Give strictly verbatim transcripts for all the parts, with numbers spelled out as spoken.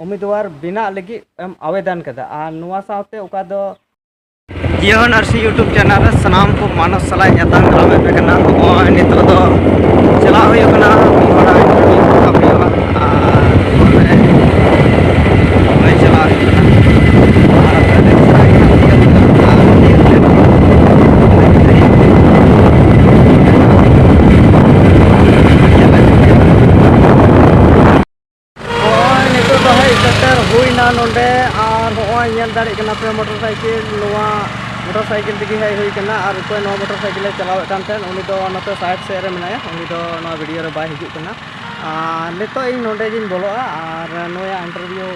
ᱩᱢᱤᱫᱣᱟᱨ ᱵᱮᱱᱟᱜ ᱞᱟᱹᱜᱤᱫ ᱮᱢ ᱟᱵᱮᱫᱚᱱ ᱠᱟᱫᱟ᱾ ᱟᱨ ᱱᱚᱣᱟ ᱥᱟᱶᱛᱮ ᱚᱠᱟ ᱫᱚ ᱡᱤᱭᱚᱱ ᱟᱨᱥᱤ YouTube channel ᱨᱮ ᱥᱟᱱᱟᱢ ᱠᱚ ᱢᱟᱱᱚᱥ ᱥᱟᱞᱟᱜ ᱧᱟᱯᱟᱢ ᱫᱟᱨᱟᱢ ᱮᱫ ᱯᱮ ᱠᱟᱱᱟ᱾ ᱱᱚᱜᱼᱚᱭ ᱱᱤᱛᱚᱜ ᱫᱚ ᱪᱟᱞᱟᱜ ᱦᱩᱭᱩᱜ ᱠᱟᱱᱟ, ᱢᱤᱫ ᱦᱚᱲᱟᱜ interview ᱦᱟᱛᱟᱣ ᱦᱩᱭᱩᱜᱼᱟ᱾ ᱟᱨ ᱱᱚᱜᱼᱚᱭ ᱪᱟᱞᱟᱜ ᱦᱩᱭᱩᱜ ᱠᱟᱱᱟ᱾ ᱟᱨ ᱟᱯᱮ ᱫᱮᱠᱷ ᱥᱟᱱᱟᱭᱮᱫ ᱠᱷᱟᱱ ᱱᱤᱭᱟᱹ ᱫᱚ ᱟᱨ ᱱᱤᱭᱟᱹ ᱫᱚ ᱱᱚᱜᱼᱚᱭ ᱱᱤᱛᱚᱜ ᱫᱚ ᱦᱮᱡ ᱥᱮᱴᱮᱨ ᱦᱩᱭᱱᱟ ᱱᱚᱰᱮ, ᱟᱨ ᱱᱚᱜᱼᱚᱭ ᱧᱮᱞ ᱫᱟᱲᱮᱭᱟᱜ ᱠᱟᱱᱟ ᱯᱮ motorcycle, ᱱᱚᱣᱟ motorcycle ᱛᱮᱜᱮ ᱦᱮᱡ ᱦᱩᱭ ᱠᱟᱱᱟ᱾ ᱟᱨ ᱚᱠᱚᱭ ᱱᱚᱣᱟ motorcycle ᱮ ᱪᱟᱞᱟᱣᱮᱫ ᱠᱟᱱ ᱛᱟᱦᱮᱸᱫ, ᱩᱱᱤ ᱫᱚ ᱱᱚᱛᱮ side ᱥᱮᱫ ᱨᱮ ᱢᱮᱱᱟᱭᱟ, ᱩᱱᱤ ᱫᱚ ᱱᱚᱣᱟ video ᱨᱮ ᱵᱟᱭ ᱦᱤᱡᱩᱜ ᱠᱟᱱᱟ᱾ ᱟᱨ ᱱᱤᱛᱚᱜ ᱤᱧ ᱱᱚᱰᱮ ᱜᱤᱧ ᱵᱚᱞᱚᱜᱼᱟ, ᱟᱨ ᱱᱩᱭᱟᱜ interview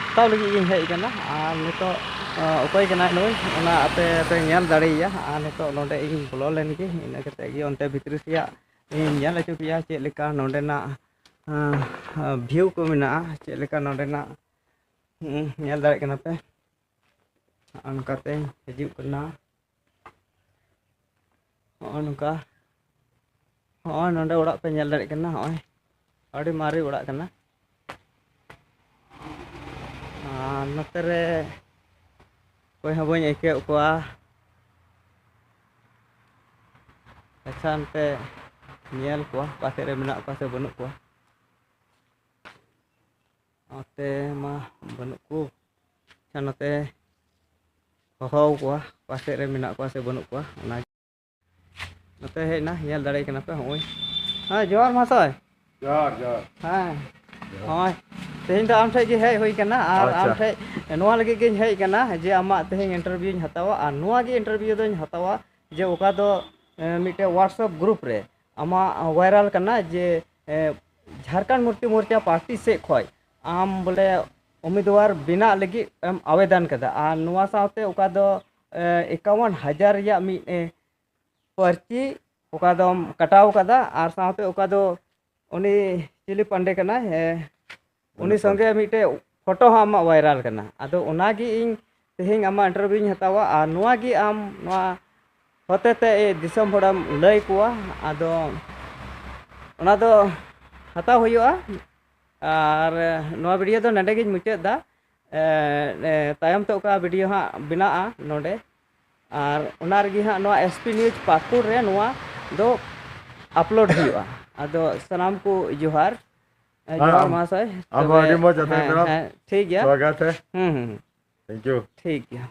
ᱦᱟᱛᱟᱣ ᱞᱟᱹᱜᱤᱫ ᱜᱤᱧ ᱦᱮᱡ ᱟᱠᱟᱱᱟ᱾ ᱟᱨ ᱱᱤᱛᱚᱜ, ᱟ, ᱚᱠᱚᱭ ᱠᱟᱱᱟᱭ ᱱᱩᱭ, ᱚᱱᱟ ᱟᱯᱮ ᱯᱮ ᱧᱮᱞ ᱫᱟᱲᱮᱭᱟᱭᱟ᱾ ᱟᱨ ᱱᱤᱛᱚᱜ ᱱᱚᱰᱮ ᱤᱧ ᱵᱚᱞᱚ ᱞᱮᱱ ᱜᱮ, ᱤᱱᱟᱹ ᱠᱟᱛᱮ ᱜᱮ ᱚᱱᱛᱮ ᱵᱷᱤᱛᱨᱤ ᱥᱮᱭᱟᱜ ᱤᱧ ᱧᱮᱞ ᱦᱚᱪᱚ ᱯᱮᱭᱟ ᱪᱮᱫ ᱞᱮᱠᱟ ᱱᱚᱰᱮᱱᱟᱜ, ᱟᱸ, ᱟᱸ, view ᱠᱚ ᱢᱮᱱᱟᱜᱼᱟ, ᱪᱮᱫ ᱞᱮᱠᱟ ᱱᱚᱰᱮᱱᱟᱜ, ᱦᱩᱸ, ᱧᱮᱞ ᱫᱟᱲᱮᱭᱟᱜ ᱠᱟᱱᱟ ᱯᱮ᱾ ᱚᱱᱠᱟᱛᱮᱧ ᱦᱤᱡᱩᱜ ᱠᱟᱱᱟ᱾ ᱱᱚᱜᱼᱚ ᱱᱚᱝᱠᱟ, ᱱᱚᱜᱼᱚᱭ ᱱᱚᱰᱮ ᱚᱲᱟᱜ ᱯᱮ ᱧᱮᱞ ᱫᱟᱲᱮᱭᱟᱜ ᱠᱟᱱᱟ, ᱱᱚᱜᱼᱚᱭ ᱟᱹᱰᱤ ᱢᱟᱨᱮ ᱚᱲᱟᱜ ᱠᱟᱱᱟ᱾ ᱟᱨ ᱱᱚᱛᱮ ᱨᱮ ᱚᱠᱚᱭ ᱦᱚᱸ ᱵᱟᱹᱧ ᱟᱹᱭᱠᱟᱹᱣᱮᱫ ᱠᱚᱣᱟ᱾ ᱟᱪᱪᱷᱟ, ᱚᱱᱛᱮ ᱧᱮᱞ ᱠᱚᱣᱟ, ᱚᱠᱟ ᱥᱮᱫ ᱨᱮ ᱢᱮᱱᱟᱜ ᱠᱚᱣᱟ ᱥᱮ ᱵᱟᱹᱱᱩᱜ ᱠᱚᱣᱟ᱾ ᱱᱚᱛᱮ ᱢᱟ ᱵᱟᱹᱱᱩᱜ ᱠᱚ᱾ ᱟᱪᱪᱷᱟ, ᱱᱚᱛᱮ ᱦᱚᱦᱚ ᱠᱚᱣᱟ, ᱚᱠᱟ ᱥᱮᱫ ᱨᱮ ᱢᱮᱱᱟᱜ ᱠᱚᱣᱟ ᱥᱮ ᱵᱟᱹᱱᱩᱜ ᱠᱚᱣᱟ, ᱚᱱᱟ᱾ ᱱᱚᱛᱮ ᱦᱮᱡ ᱮᱱᱟ, ᱧᱮᱞ ᱫᱟᱲᱮᱭᱟᱜ ᱠᱟᱱᱟ ᱯᱮ, ᱦᱚᱸᱜᱼᱚᱭ᱾ ᱦᱮᱸ, ᱡᱚᱦᱟᱨ ᱢᱟᱦᱟᱥᱚᱭ᱾ ᱡᱚᱦᱟᱨ, ᱡᱚᱦᱟᱨ᱾ ᱦᱮᱸ, ᱦᱚᱸᱜᱼᱚᱭ᱾ ᱛᱮᱦᱮᱧ ᱫᱚ ᱟᱢ ᱴᱷᱮᱡ ᱜᱮ ᱦᱮᱡ ᱦᱩᱭ ᱠᱟᱱᱟ, ᱟᱨ ᱟᱪᱪᱷᱟ᱾ ᱟᱢ ᱴᱷᱮᱡ ᱱᱚᱣᱟ ᱞᱟᱹᱜᱤᱫ ᱜᱤᱧ ᱦᱮᱡ ᱠᱟᱱᱟ ᱡᱮ ᱟᱢᱟᱜ ᱛᱮᱦᱮᱧ interview ᱤᱧ ᱦᱟᱛᱟᱣᱟ, ᱟᱨ ᱱᱚᱣᱟ ᱜᱮ interview ᱫᱚᱧ ᱦᱟᱛᱟᱣᱟ ᱡᱮ ᱚᱠᱟ ᱫᱚ, ᱮ, ᱢᱤᱫᱴᱮᱡ WhatsApp group ᱨᱮ ᱟᱢᱟᱜ viral ᱠᱟᱱᱟ ᱡᱮ, ᱮ, ᱡᱷᱟᱲᱠᱷᱚᱸᱰ ᱢᱩᱠᱛᱤ ᱢᱳᱨᱪᱟ ᱯᱟᱨᱴᱤ ᱥᱮᱫ ᱠᱷᱚᱡ ᱟᱢ ᱵᱚᱞᱮ ᱩᱢᱤᱫᱣᱟᱨ ᱵᱮᱱᱟᱜ ᱞᱟᱹᱜᱤᱫ ᱮᱢ ᱟᱵᱮᱫᱚᱱ ᱠᱟᱫᱟ, ᱟᱨ ᱱᱚᱣᱟ ᱥᱟᱶᱛᱮ ᱚᱠᱟ ᱫᱚ, ᱮ, ᱮᱠᱟᱣᱟᱱ ᱦᱟᱡᱟᱨ ᱨᱮᱭᱟᱜ ᱢᱤᱫ, ᱮ, ᱯᱟᱹᱨᱪᱤ ᱚᱠᱟ ᱫᱚᱢ ᱠᱟᱴᱟᱣ ᱠᱟᱫᱟ, ᱟᱨ ᱥᱟᱶᱛᱮ ᱚᱠᱟ ᱫᱚ ᱩᱱᱤ ᱪᱤᱞᱤ ᱯᱟᱱᱰᱮ ᱠᱟᱱᱟᱭ, ᱦᱮᱸ, ᱩᱱᱤ ᱥᱚᱸᱜᱮ ᱢᱤᱫᱴᱮᱡ ᱯᱷᱳᱴᱳ ᱦᱚᱸ ᱟᱢᱟᱜ viral ᱠᱟᱱᱟ᱾ ᱟᱫᱚ ᱚᱱᱟᱜᱮ ᱤᱧ ᱛᱮᱦᱮᱧ ᱟᱢᱟᱜ interview ᱤᱧ ᱦᱟᱛᱟᱣᱟ, ᱟᱨ ᱱᱚᱣᱟ ᱜᱮ ᱟᱢ ᱱᱚᱣᱟ ᱦᱚᱛᱮᱛᱮ ᱫᱤᱥᱚᱢ ᱦᱚᱲᱮᱢ ᱞᱟᱹᱭ ᱠᱚᱣᱟ᱾ ᱟᱫᱚ ᱚᱱᱟ ᱫᱚ ᱦᱟᱛᱟᱣ ᱦᱩᱭᱩᱜᱼᱟ᱾ ᱟᱨ ᱱᱚᱣᱟ ᱵᱷᱤᱰᱤᱭᱳ ᱫᱚ ᱱᱚᱰᱮ ᱜᱤᱧ ᱢᱩᱪᱟᱹᱫ ᱮᱫᱟ᱾ ᱮ, ᱮ, ᱛᱟᱭᱚᱢ ᱛᱮ ᱚᱠᱟ ᱵᱷᱤᱰᱤᱭᱳ ᱦᱟᱸᱜ ᱵᱮᱱᱟᱜᱼᱟ ᱱᱚᱰᱮ, ᱟᱨ ᱚᱱᱟ ᱨᱮᱜᱮ ᱦᱟᱸᱜ ᱱᱚᱣᱟ ᱮᱥ ᱯᱤ ᱱᱤᱭᱩᱡᱽ ᱯᱟᱹᱠᱩᱲ ᱨᱮ ᱱᱚᱣᱟ ᱫᱚ ᱟᱯᱞᱳᱰ ᱦᱩᱭᱩᱜᱼᱟ᱾ ᱟᱫᱚ ᱥᱟᱱᱟᱢ ᱠᱚ ᱡᱚᱦᱟᱨ᱾ ᱮ, ᱦᱮᱸ, ᱡᱚᱦᱟᱨ ᱟᱢ, ᱢᱚᱦᱟᱥᱚᱭ᱾ ᱟᱢ ᱦᱚᱸ ᱛᱚᱵᱮ, ᱟᱹᱰᱤ ᱢᱚᱡᱽ ᱟᱛᱮ ᱦᱮᱸ, ᱢᱮᱱᱟᱢ᱾ ᱦᱮᱸ, ᱴᱷᱤᱠ ᱜᱮᱭᱟ᱾ ᱥᱣᱟᱜᱟᱛ ᱦᱮ᱾ ᱦᱩᱸ, ᱦᱩᱸ, ᱦᱩᱸ᱾ Thank you. ᱴᱷᱤᱠ ᱜᱮᱭᱟ᱾